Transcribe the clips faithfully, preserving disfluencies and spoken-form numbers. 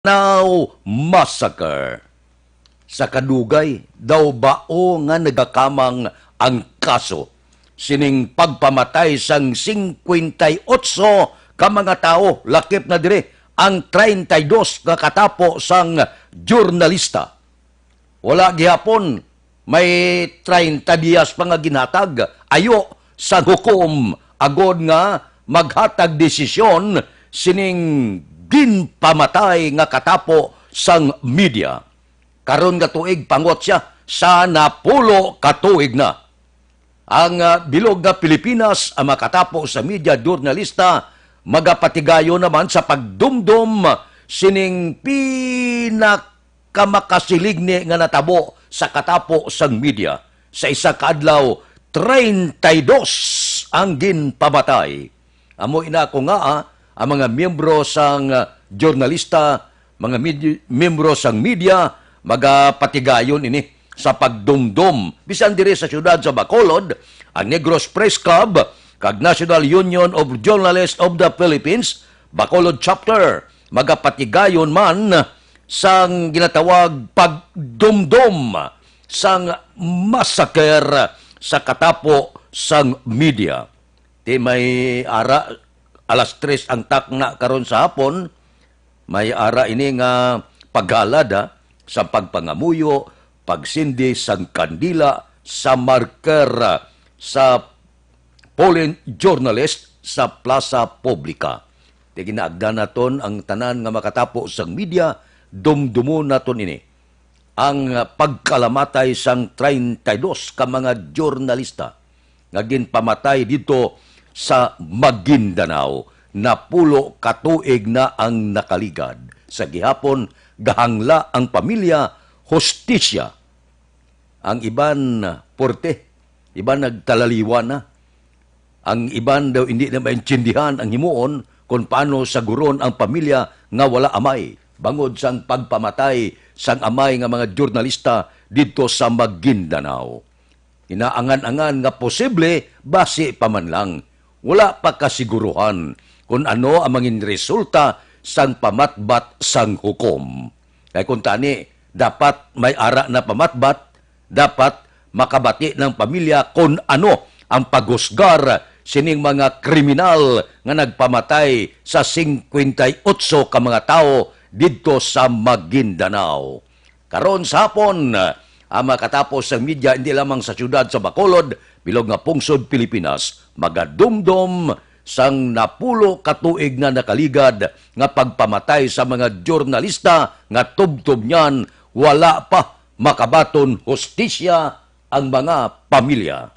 Maguindanao Massacre. Sa kadugay, daw bao nga nagakamang ang kaso sining pagpamatay sang singkwenta y otso ka mga tawo, lakip na diri ang treinta y dos nga katapo sang journalista. Wala gihapon may treinta dias pa nga ginhatag ayo sang hukom agod nga maghatag desisyon sining ginpamatay nga katapo sang media. Karon nga tuig, pangot siya sa napulo ka tuig na. Ang, ah, bilog nga Pilipinas, ang makatapo sa media, journalista, magapatigayon naman sa pagdumdom sining pinakamakasiligni nga natabo sa katapo sang media. Sa isa ka adlaw, treinta y dos ang ginpamatay. Amo ina ko nga, ah, ang mga miyembro sang, ah, journalista, mga mid-, miyembro sang media, magapatigayon ini sa pagdumdom. Bisan diri sa siyudad sa Bacolod, ang Negros Press Club kag National Union of Journalists of the Philippines, Bacolod Chapter, magapatigayon man sang ginatawag pagdumdom sang massacre sa katapo sang media. Ti may ara, alas tres ang takna karon sa hapon, may ara ini nga paghalad, ha, sa pagpangamuyo, pagsindi sang kandila sa marker, ha, sa fallen journalist sa Plaza Publica. Ti ginaagda naton ang tanan nga makatapo sang media, dumdumon naton ini. Ang, ah, pagkalamatay sang treinta y dos ka mga journalista nga ginpamatay didto sa Maguindanao. Napulo ka tuig na ang nakaligad. Sa gihapon, gahangla ang pamilya hustisya. Ang iban, ah, porte, iban nagtalaliwan na. Ang iban daw hindi na maintindihan ang himuon kon paano saguron ang pamilya nga wala amay bangod sang pagpamatay sang amay nga mga journalista didto sa Maguindanao. Inaangan-angan nga posible basi pa man lang. Wala pa kasiguruhan kon ano ang mangin resulta sang pamatbat sang hukom. Kay kuntani, dapat may ara na pamatbat, dapat makabati ng pamilya kon ano ang paghusgar sining mga kriminal nga nagpamatay sa singkwenta y otso ka mga tawo didto sa Maguindanao. Karon sa hapon, ang makatapos sang media hindi lamang sa siyudad sa Bacolod, bilog nga pungsod Pilipinas, magadumdom sang napulo ka tuig na nakaligad nga pagpamatay sa mga journalista nga tubtob niyan wala pa makabaton hustisya ang mga pamilya.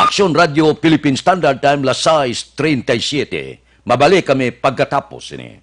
Aksyon Radio Philippine Standard Time, las sais treinta y siete. Mabalik kami pagkatapos ini.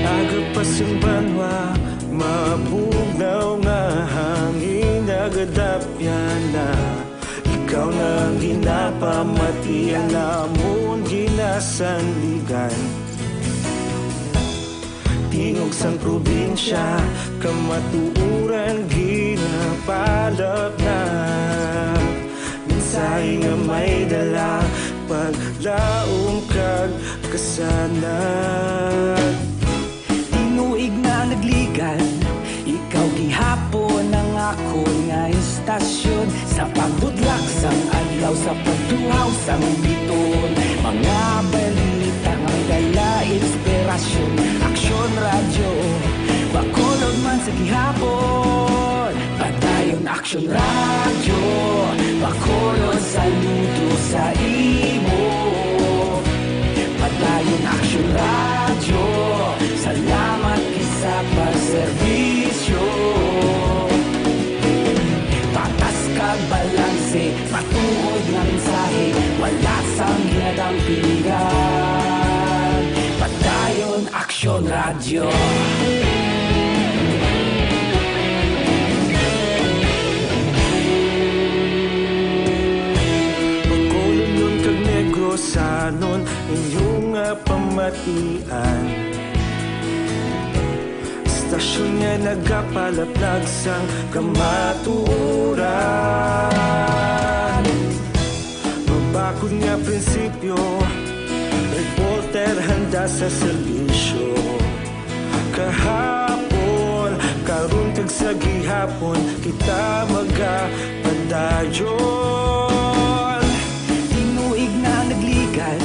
Aga pa sang banwa, mabugnaw nga hangin nagadapyan na. Ikaw na ang ginapamati, ang amon ginasandigan. Tingog sang probinsya, kamatuoran ginapalapnap. Mensahe nga may dala, paglaom kag kasanag. Tinuig na nagligad, ikaw gihapon ang akon nga istasyon. Sa pagbudlak sang adlaw, sa pagduhaw sang biton, mga balita nga Hapon, padayon Aksyon Radyo, Bacolod saludo sa imo. Padayon Aksyon Radyo, salamat kita sa pagserbisyo. Patas kag balanse, matuod nga mensahe, wala sang ginadampigan. Padayon Aksyon Radyo. Bacolodnon kag Negrosanon, inyo nga pamatian. Istasyon nga nagapalaplag sang kamatuoran. Mabakod nga prinsipyo, reporter handa sa serbisyo. Kahapon, karon kag sa gihapon, kita magapadayon. Tinuig na nagligan,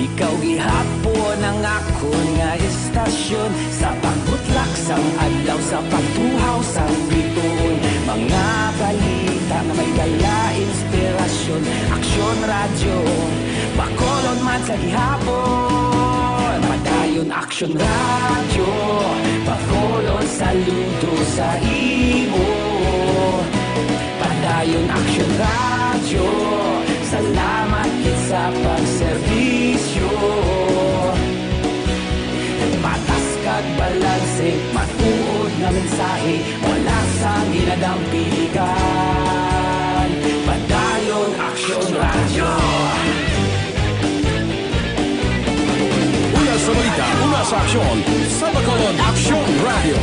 ikaw gihapon ang akon nga istasyon. Sa pagbutlak sang adlaw, sa pagtuhaw sang bituon, mga balita nga may dala inspirasyon. Aksyon Radyo, Bacolod man sa gihapon. Padayon Aksyon Radyo, Bacolod saludo sa imo. Padayon Aksyon Radyo, salamat gid sa pagserbisyo. Patas kag balanse, matuod nga mensahe, wala sang ginadampigan. Padayon Aksyon Radyo. Una sa balita, una sa aksyon, sa Bacolod Aksyon Radyo.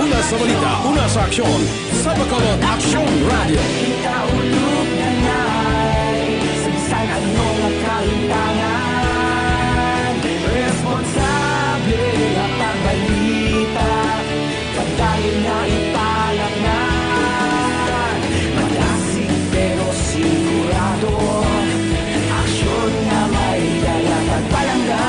Una sa balita, una sa aksyon, sa Bacolod Aksyon Radyo. Kita ulog na nay, sa bisan ano nga kahitangan, responsable nga pagbalita. Padayon na ipalaknag, madasig pero sigurado, aksyon nga may dala kag palangga.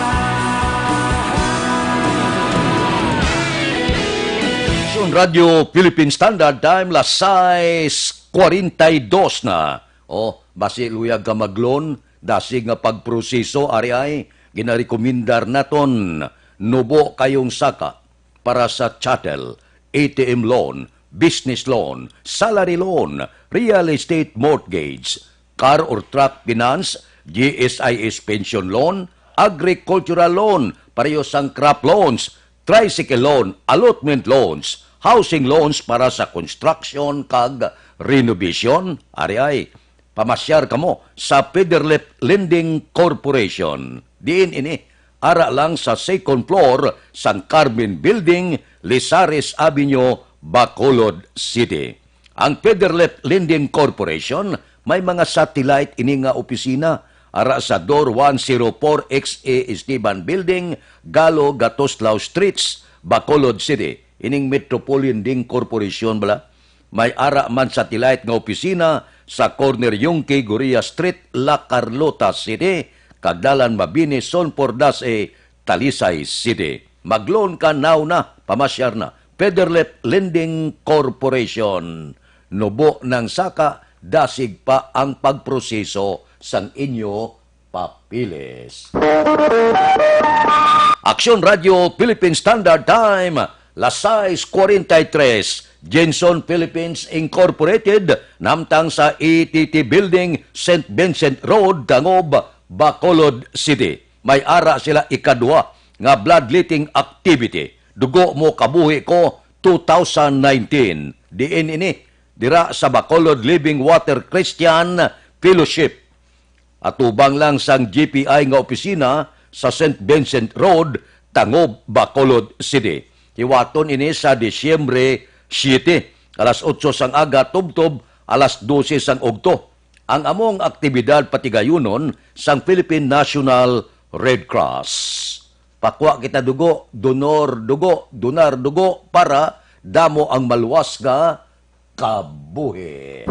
Aksyon Radyo Philippine Standard Time, las sais cuarenta y dos na. Oh, basi luyag ka mag-loan, dasig nga pagproseso, ari ay ginarekomendar naton, Nubo Kayong Saka, para sa chattel, A T M loan, business loan, salary loan, real estate mortgage, car or truck finance, G S I S pension loan, agricultural loan, pareho sang crop loans, tricycle loan, allotment loans, housing loans para sa construction kag renovation, ari ay pamasyar kamo sa Federlip Lending Corporation. Diin ini? Ara lang sa second floor sang Carmen Building, Lizares Avenue, Bacolod City. Ang Federlip Lending Corporation may mga satellite ini nga opisina ara sa Door one zero four X A Esteban Building, Galo, Gatoslao Streets, Bacolod City. Ining Metropole Lending Corporation bala, may ara man satellite nga opisina sa corner Yungque Gorria Street, La Carlota City, kag Dalan Mabini, Son Pordas, eh, Talisay City. Mag-loan ka now na, pamasyar na. Federlip Lending Corporation. Nubo nang saka, dasig pa ang pagproseso sang inyo papeles. Aksyon Radyo Philippine Standard Time, las sais cuarenta y tres, Jenson Philippines Incorporated, namtang sa E T T Building, Saint Vincent Road, Tangob, Bacolod City. May ara sila ikaduha nga bloodletting activity, Dugo Mo Kabuhi Ko two thousand nineteen. Diin ini? Dira sa Bacolod Living Water Christian Fellowship, atubang lang sang G P I nga opisina sa Saint Vincent Road, Tangob, Bacolod City. Hiwaton ini sa Disyembre siete, alas otso sang aga tubtob alas dose sang ugto. Ang among aktibidad patigayunon sang Philippine National Red Cross. Pakwa kita dugo, donor dugo, donar dugo para damo ang maluwas nga kabuhi.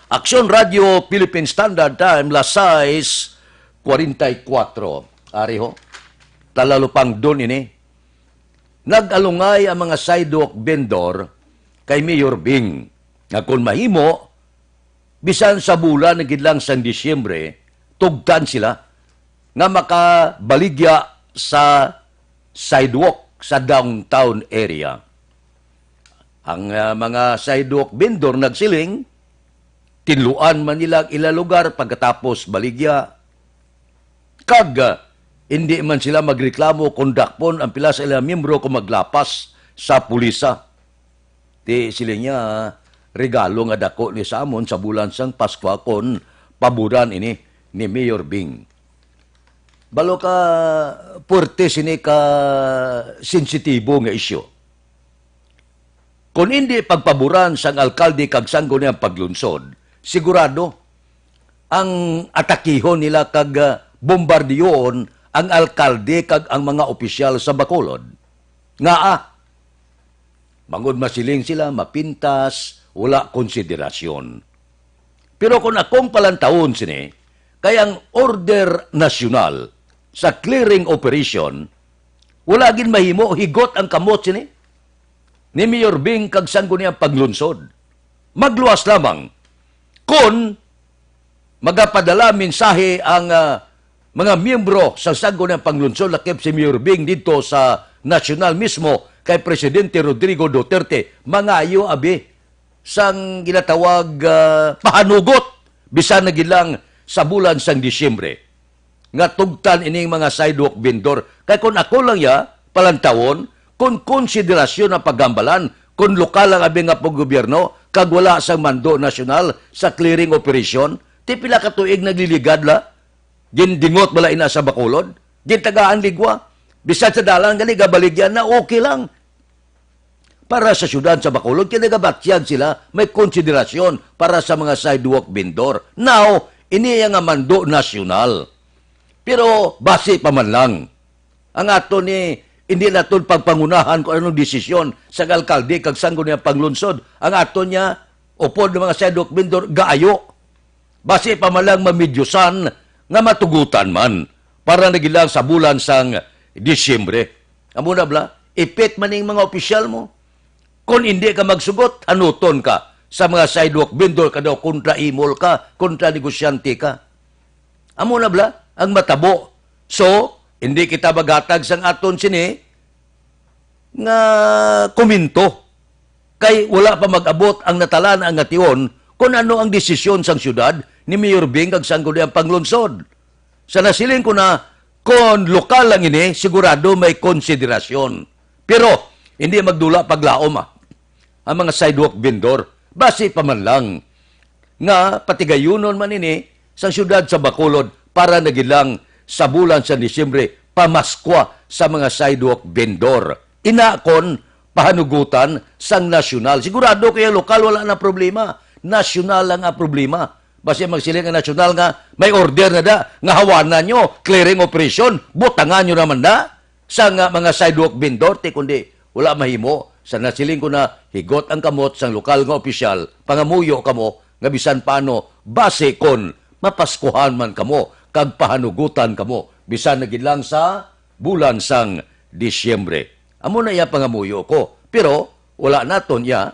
Aksyon Radyo Philippine Standard Time, las sais cuarenta y cuatro. Ari ho. Talalupangdon ini. Nag-alungay ang mga sidewalk vendor kay Mayor Bing nga kon mahimo, bisan sa bulan na gid lang sang Disyembre, tugtan sila nga makabaligya sa sidewalk sa downtown area. Ang, ah, mga sidewalk vendor nagsiling, tinluan man nila ang ila lugar pagkatapos baligya. Kag, ah, hindi man sila magreklamo kon dakpon ang pila sa ilang miyembro kung maglapas sa pulisa. Ti sila niya, regalo nga dako ni sa amon sa bulan sang Paskwa kon paburan ini ni Mayor Bing. Balo ka puwerte sini ka sensitibo nga isyu. Kon indi pagpaboran sang alkalde kag sangguniang paglunsod, sigurado ang atakihon nila kag, ah, bombardiyoon ang alkalde kag ang mga opisyal sa Bacolod. Ngaa? Bangod masiling sila, mapintas, wala konsiderasyon. Pero kung akong palantawon sini, kay ang order nasyonal sa clearing operation, wala gid mahimo, higot ang kamot sini ni Mayor Bing kag sangguniang paglunsod. Magluwas lamang kon magapadala mensahe ang, ah, mga miyembro sa sangguniang paglunsod, lakip si Mayor Bing didto sa nasyonal mismo kay Presidente Rodrigo Duterte, mangayo abi sang ginatawag, ah, pahanugot, bisan na gid lang sa bulan sang Disyembre, nga tugtan ining mga sidewalk vendor. Kay kun ako lang ya, palantawon, kun konsiderasyon ang paghambalan, kun lokal ang abi nga paggobyerno, kag wala sang mando nasyonal sa clearing operation, ti pila ka tuig nagliligad la? Gindingot bala ina sa Bacolod? Gintagaan ligwa? Bisan sa dalan gani gabaligyan na, okay lang. Para sa siyudad sa Bacolod, kinagabatyag sila, may konsiderasyon para sa mga sidewalk vendor. Now, ini nga mando nasyonal. Pero basi pa man lang. Ang ato ni, hindi naton pagpangunahan kung anong desisyon sa alkalde kag sangguniang paglunsod. Ang ato niya, upod ng mga sidewalk vendor, gaayo. Basi pa man lang mamidyusan nga matugutan man para na gid lang sa bulan sang Disyembre. Amo na bala, ipit man ning mga opisyal mo. Kon hindi ka magsugot, hanuton ka sa mga sidewalk vendor ka daw kontra imol ka, kontra negosyante ka. Amo na bala ang matabo. So, hindi kita maghatag sang aton sini nga komento. Kay wala pa mag-abot ang natalan-an nga tion kon ano ang desisyon sang siyudad ni Mayor Bing kag sangguniang paglunsod. Sa nasiling ko na, kon lokal lang ini, sigurado may konsiderasyon. Pero hindi magdula paglaom, ah, ang mga sidewalk vendor. Basi pa man lang nga patigayunon man ini sang siyudad sa Bacolod para na gid lang sa bulan sa Disyembre, pamaskwa sa mga sidewalk vendor. Ina kon pahanugutan sang nasyonal. Sigurado kay ang lokal wala na problema. Nasyonal lang ang problema. Basi magsiling ang nasyonal nga may order na da nga hawanan nyo, clearing operation, butangan nyo naman da sa nga mga sidewalk vendor, ti kundi wala mahimo. Sa nasiling ko na, higot ang kamot sang lokal nga opisyal, pangamuyo kamo nga bisan paano, basi kon mapaskuhan man kamo kag pahanugutan kamo, bisan na gid lang sa bulan sang Disyembre. Amo na iya pangamuyo ko. Pero wala naton iya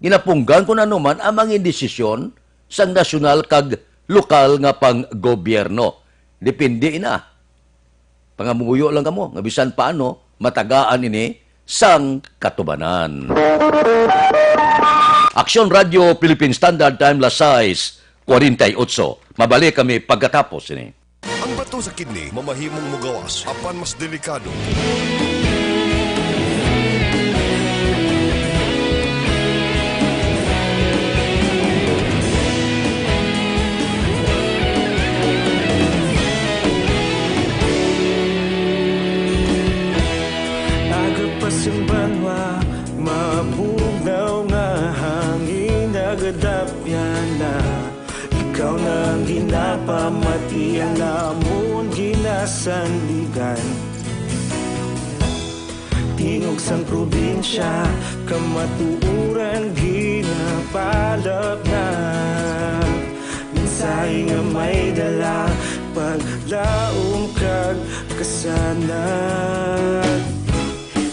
ginapunggan kon ano man ang mga desisyon sang nasyonal kag lokal nga panggobyerno. Depende ina. Pangamuyo lang kamo nga bisan paano matagaan ini sang katubanan. Aksyon Radio Philippine Standard Time, las sais kuwarenta y otso. Mabalik kami pagkatapos ini. Ang bato sa kidney mamahimong mugawas apan mas delikado. Aga pa sing banwa, mabugnaw nga hangin, nagadapyan na. Ikaw na ang ginapamati, ang amon ginasandigan. Tingog sang probinsya, kamatuoran ginapalapnag. Mensahe nga may dala, paglaom kag Kasana.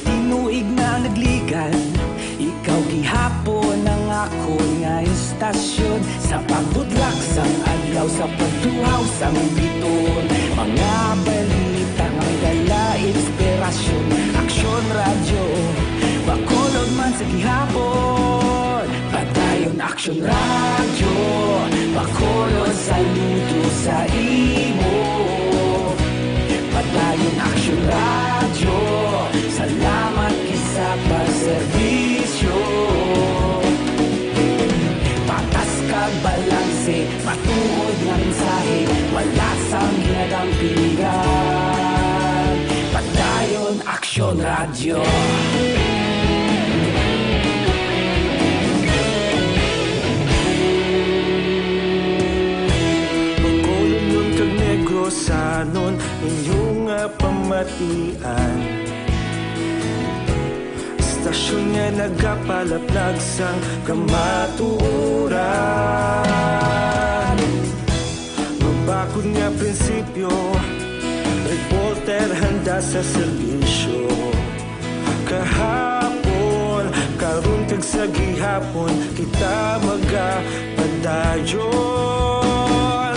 Tinuig na nagligan, ikaw gihapon ang akon nga istasyon. Sa pagbutlak sang adlaw, sa pagtuhaw sang bituon, mga balita nga may dala inspirasyon. Aksyon Radyo Bacolod man sa gihapon. Padayon Aksyon Radyo Bacolod, saludo sa imo. Padayon Aksyon Radyo, salamat gid sa pagserbisyo. Patas kag balanse, matuod nga mensahe, wala sang ginadampigan. Padayon Aksyon Radyo. Bacolodnon kag Negrosanon, inyo nga pamatian. Istasyon nga nagapalaplag sang kamatuoran. Mabakod nga prinsipyo, reporter handa sa serbisyo. Kahapon, karon kag sa gihapon, kita magapadayon.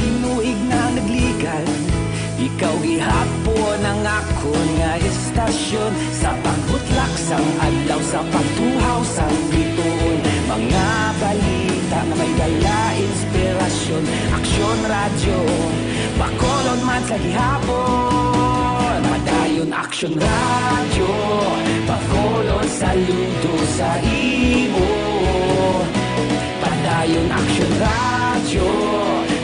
Tinuig na nagligan, ikaw gihapon ang akon nga istasyon. Sa pagbutlak sang adlaw, sa pagtuhaw sang bituon, mga balita nga may dala inspirasyon. Aksyon Radyo Bacolod man sa gihapon. Padayon Aksyon Radyo Bacolod, saludo sa imo. Padayon Aksyon Radyo,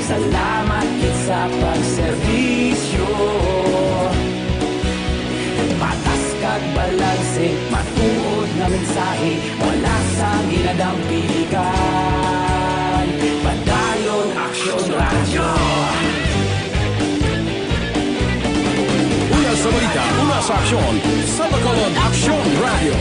salamat gid sa pagserbisyo. Patas kag balanse, matuod nga mensahe, wala sang ginadampigan. Padayon Aksyon Radyo. Una sa balita, una sa aksyon, sa Bacolod Aksyon Radyo.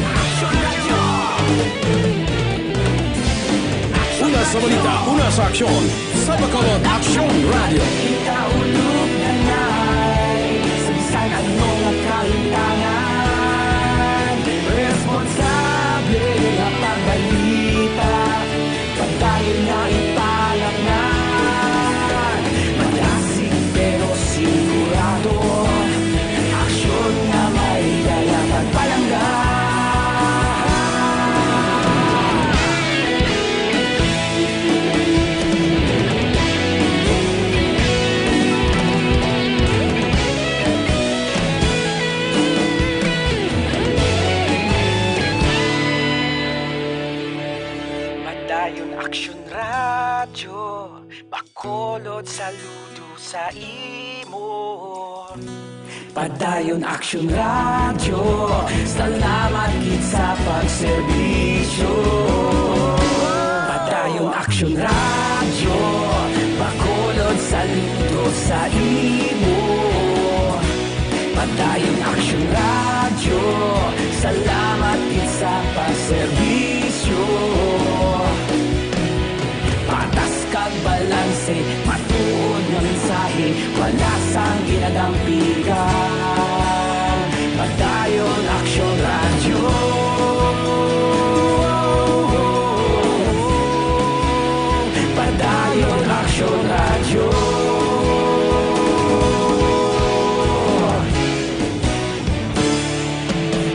Una sa balita, una sa aksyon, sa Bacolod Aksyon Radyo. Kita ulog na nay, sa bisan ano nga kahitangan, responsable nga pagbalita. Padayon nga ipalaknag, madasig pero sigurado, aksyon nga may dala pagpalangga. Padayon Aksyon Radyo Bacolod, saludo sa imo. Padayon Aksyon Radyo, salamat gid sa pagserbisyo. Padayon Aksyon Radyo Bacolod, saludo sa imo. Padayon Aksyon Radyo, salamat gid sa pagserbisyo. Patas kag balanse, matuod nga mensahe, wala sang ginadampigan. Padayon Aksyon Radyo. Padayon Aksyon Radyo.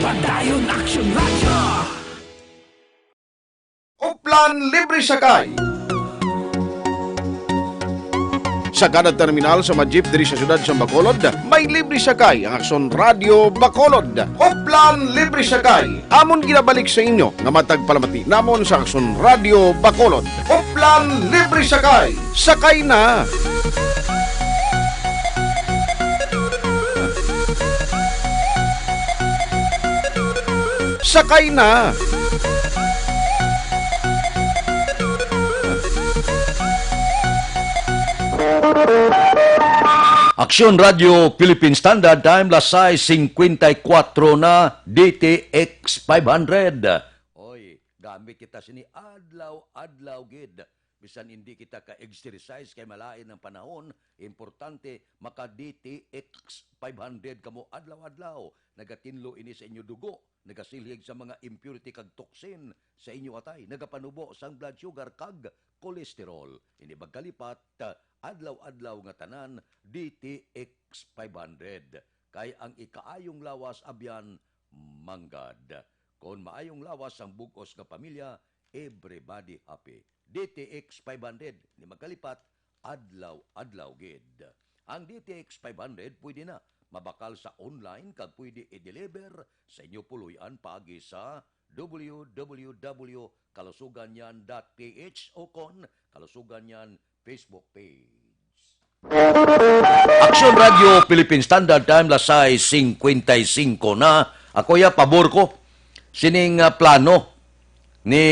Padayon Aksyon Radyo. Oplan Libre Sakay. Sa kada terminal sa mga jeep diri sa siyudad sa Bacolod, may libre sakay ang Aksyon Radyo Bacolod. Oplan Libre Sakay. Amon ginabalik sa inyo nga matag palamati namon sa Aksyon Radyo Bacolod. Oplan Libre Sakay. Sakay na! Sakay na! Aksyon Radyo Philippine Standard Time, las sais singkwenta y kuwatro na, D T X five hundred. Oy, gamit kita sini adlaw-adlaw gid. Bisan hindi kita ka-exercise kay malain ang panahon, importante maka D T X five hundred kamo adlaw-adlaw. Nagatinlo ini sa inyo dugo, nagasilhig sa mga impurity kag toxin sa inyo atay, nagapanubo sang blood sugar kag cholesterol. Ini magkalipat, adlaw-adlaw nga tanan, D T X five hundred. Kay ang ikaayong lawas abyan manggad. Kon maayong lawas sang bug-os nga pamilya, everybody happy. D T X five hundred, ni magkalipat, adlaw-adlaw gid. Ang D T X five hundred pwede na mabakal sa online kag pwede i-deliver sa inyo puloy-an paagi sa W W W kalusuganyan dot P H o kon Kalusuganyan Facebook page. Action Radio Philippine Standard Time, las sais cincuenta y cinco na. Ako ya, pabor ko sining, ah, plano ni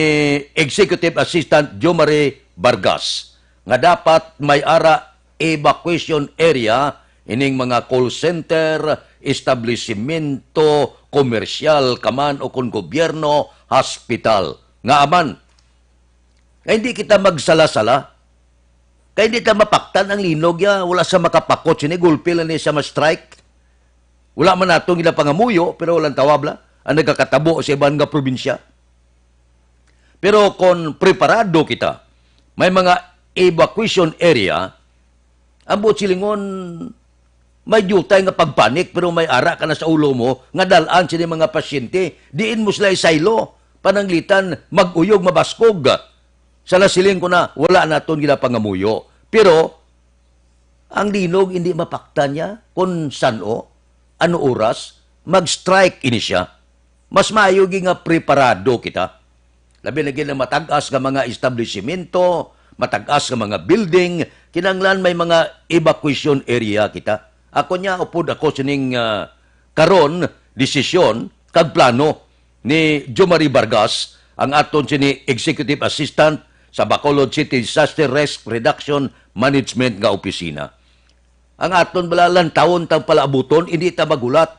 Executive Assistant Jomari Vargas nga dapat may ara evacuation area ining mga call center, establisimento komersyal ka man o kon gobyerno, hospital. Nga aman, kay hindi kita magsala-sala. Kay hindi ta mapaktan ang linog ya. Wala sa makapakot sini, gulpi lang ni sa ma-strike. Wala man nato ginapangamuyo, pero walang tawab la ang nagakatabo sa iban nga probinsya. Pero kung preparado kita, may mga evacuation area, ang buot silingon, may diutay nga pagpanik, pero may ara ka na sa ulo mo nga dal-an sini mga pasyente. Diin mo sila isaylo, pananglitan, mag-uyog, mabaskog. Sa nasiling ko na, wala naton ginapangamuyo. Pero, ang linog hindi mapaktan niya kung san-o, ano oras, mag-strike ini siya. Mas maayo gi nga preparado kita. Labi na gid ang matag-as nga mga establisimento, matag-as nga mga building, kinahanglan may mga evacuation area kita. Ako niya, upod ako sining, ah, karon, desisyon, kag plano ni Jomari Vargas, ang aton sini Executive Assistant sa Bacolod City Disaster Risk Reduction Management nga opisina. Ang aton bala lantawon tang palaabuton, hindi ta maghulat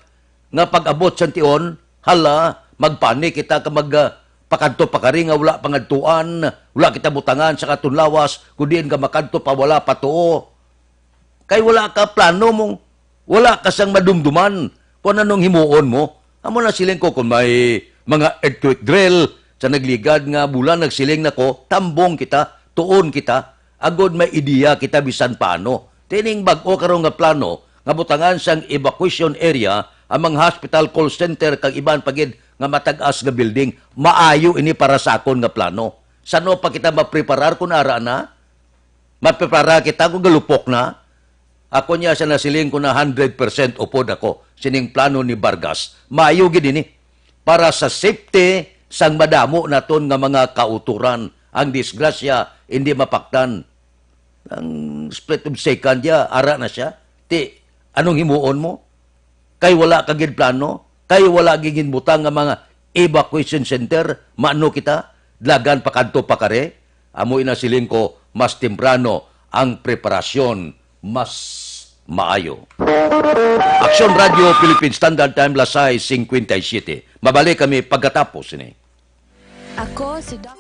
nga pag-abot sa tion, hala, magpanik kita ka mag, ah, pakadto pakari nga wala pangadtuan, wala kita butangan sa katon lawas, kundi nga makadto pa wala pa tuo. Kay wala ka plano mo, wala ka sang madumduman kung anong himuon mo. Amo na siling ko, kung may mga earthquake drill sa nagligad nga bulan, nagsiling na ko, tambong kita, tuon kita, agod may ideya kita bisan paano. Tining bag-o karon nga plano nga butangan sang evacuation area ang mga hospital, call center, kag iban pa gid nga matag-as nga building, maayo ini para sa akon nga plano. Sano pa kita mapreparar kun ara na? Mapreparar kita kun galupok na? Ako niya sa nasiling ko na hundred percent upod ako sining plano ni Vargas. Maayo gid ini para sa safety sang madamo naton nga mga kautoran. Ang disgrasya hindi mapaktan. Ang split of second niya, ara na siya. Ti, anong himuon mo? Kay wala ka gid plano, kay wala gid ginbutang nga mga evacuation center, maano kita? Dalagan pa kadto pa kare? Amo ina siling ko, mas temprano ang preparasyon, mas maayo. Aksyon Radio Philippine Standard Time, las sais cincuenta y siete. Mabalik kami pagkatapos ini. Ako si Doc.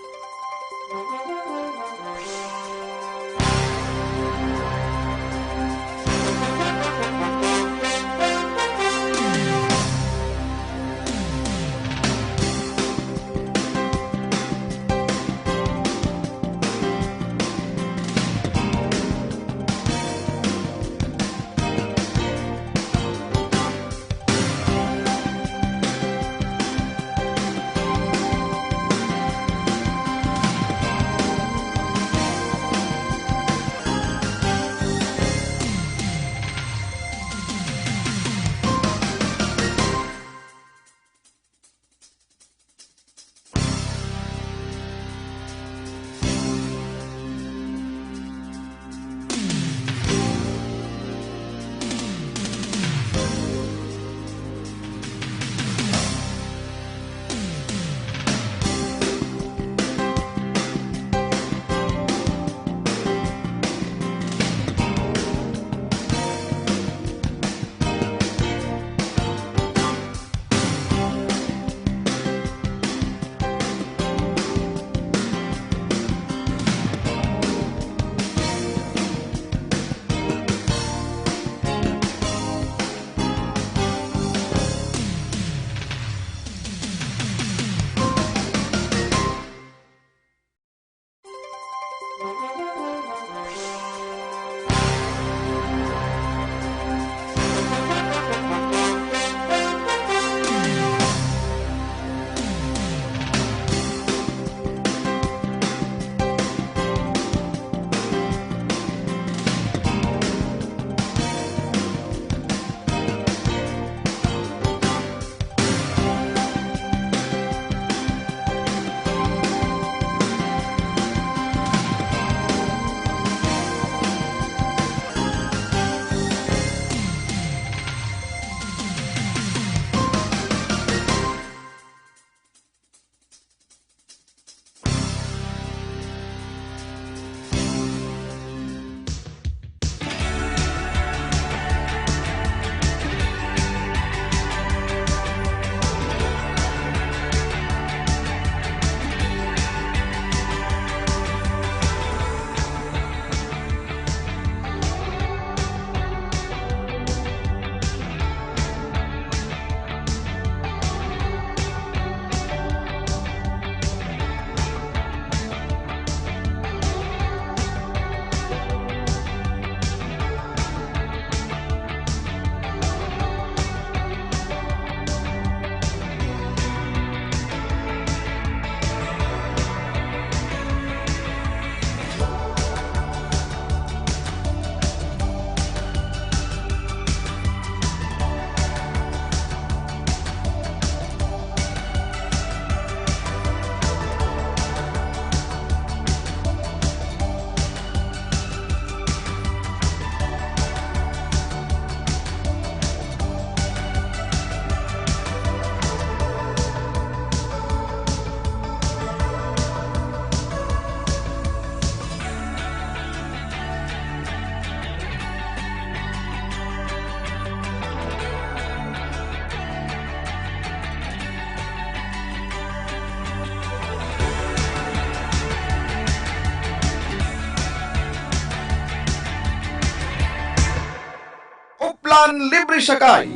Uplan Libre Sakay.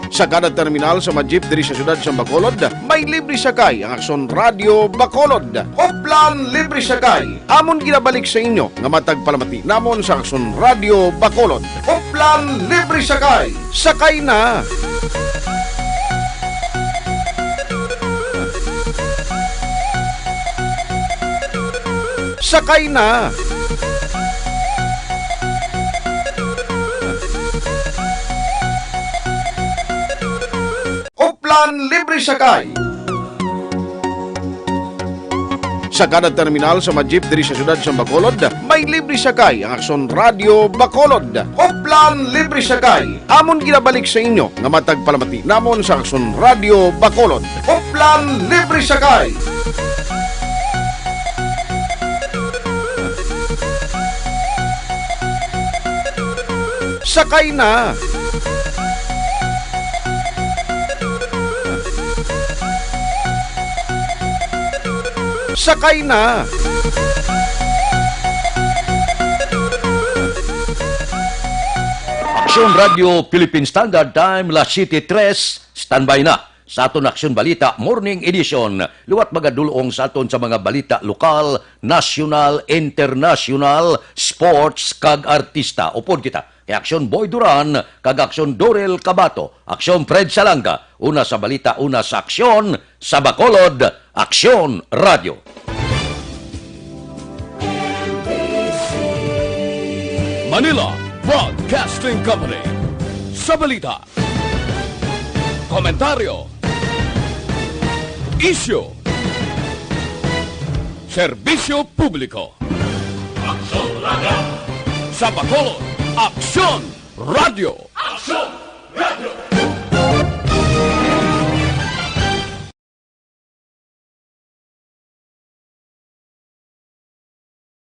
Sa kada terminal sa mga jeep diri sa siyudad sa Bacolod, may libre sakay ang Aksyon Radyo Bacolod. Uplan Libre Sakay. Amon ginabalik sa inyo nga matag palamati namon sa Aksyon Radyo Bacolod. Uplan Libre Sakay. Sakay na! Sakay na! Uplan Libre Sakay. Sa kada terminal sa mga jeep diri sa siyudad sa Bacolod, may libre sakay ang Aksyon Radyo Bacolod. Uplan Libre Sakay. Amon ginabalik sa inyo nga matag palamati namon sa Aksyon Radyo Bacolod. Uplan Libre Sakay. Sakay na! Sakay na! Aksyon Radio Philippine Standard Time, las siete tres, standby na sa aton Aksyon Balita Morning Edition. Liwat magadulong sa aton sa mga balita lokal, nasyonal, internasyonal, sports, kag artista. Upod kita kay Aksyon Boy Duran kag Aksyon Dorel Cabato, Aksyon Fred Salanga, una sa balita, una sa aksyon, sa Bacolod, Aksyon Radio. Manila Broadcasting Company. Sa balita, komentaryo, isyu, serbisyo publiko. Aksyon Radio. Sa Bacolod, Aksyon Radio. Aksyon